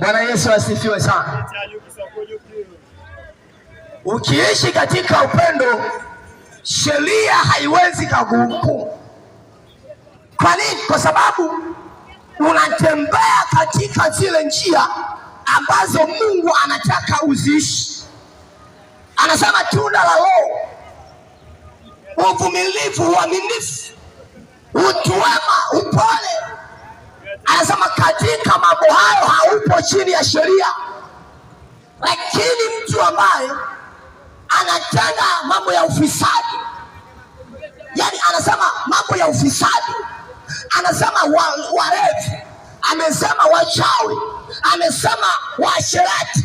Bwana Yesu asifiwe sana. Ukiishi katika upendo, sheria haiwezi kukuhukumu. Kwa nini? Kwa sababu unatembea katika zile njia ambazo Mungu anataka uziishi. Anasema tunda la Roho, uvumilivu, uaminifu, utu wema, upole. Anasema katika mambo hayo haupo chini ya sheria. Lakini mtu ambaye anatenda mambo ya ufisadi, yani anasema mambo ya ufisadi, anasema walevi, amesema wachawi, amesema waasherati,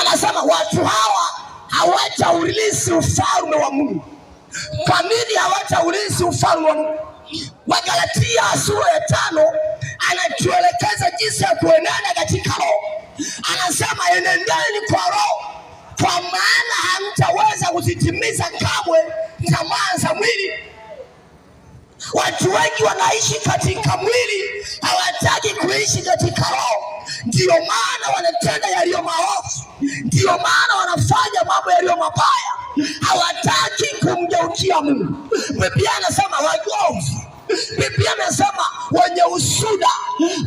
anasema watu hawa hawataurithi ufalme wa Mungu. Kwa nini hawataurithi ufalme wa Mungu? Wagalatia sura ya 5 anatuelekeza jinsi ya kuenenda katika Roho. Anasema enendeni kwa Roho, kwa maana hamtaweza kuzitimiza kamwe tamaa za mwili. Watu wengi wanaishi katika mwili, hawataki kuishi katika Roho. Ndiyo maana wanatenda yaliyo maovu, ndiyo maana wanafanya mambo yaliyo mabaya, hawataki kumgeukia Mungu. Biblia anasema wagomvi, Biblia anasema wenye usuda,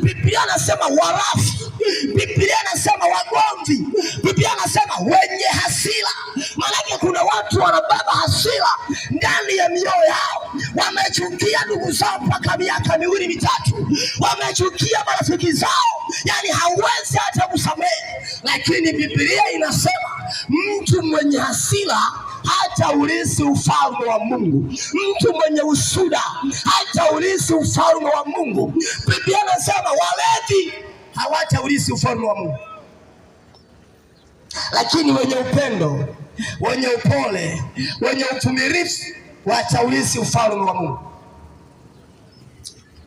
Biblia anasema warafi, Biblia anasema wagomvi, Biblia anasema wenye hasira. Maanake kuna watu wanabeba hasira ndani ya mioyo yao, wamechukia ndugu zao mpaka miaka miwili mitatu, wamechukia marafiki zao, yani hauwezi hata kusamehe. Lakini Biblia inasema mtu mwenye hasira hata urithi ufalme wa Mungu. Mtu mwenye usuda hata urithi ufalme wa Mungu. Biblia inasema walevi hawataurithi ufalme wa Mungu, lakini wenye upendo, wenye upole, wenye uvumilivu wataurithi ufalme wa Mungu.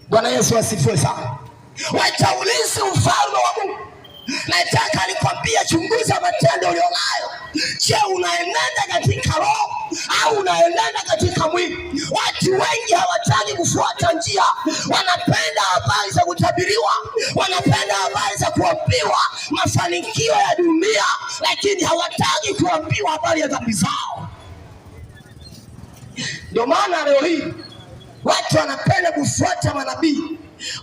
Bwana Yesu asifiwe sana. Wataurithi ufalme wa Mungu. Nataka nikwambie, chunguza matendo ulionayo. Je, unaenenda katika roho au unaenenda katika mwili? Watu wengi hawataki kufuata njia, wanapenda habari za kutabiriwa, wanapenda habari za kuambiwa mafanikio ya dunia, lakini hawataki kuambiwa habari ya dhambi zao. Ndio maana leo hii watu wanapenda kufuata manabii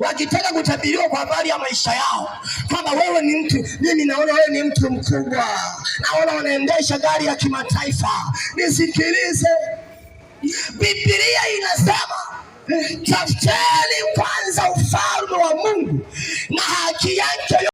wakitaka kutabiriwa kwa habari ya maisha yao, kwamba wewe ni mtu, mimi naona wewe ni mtu mkubwa, naona unaendesha gari ya kimataifa. Nisikilize, Biblia inasema tafuteni kwanza ufalme wa Mungu na haki yake.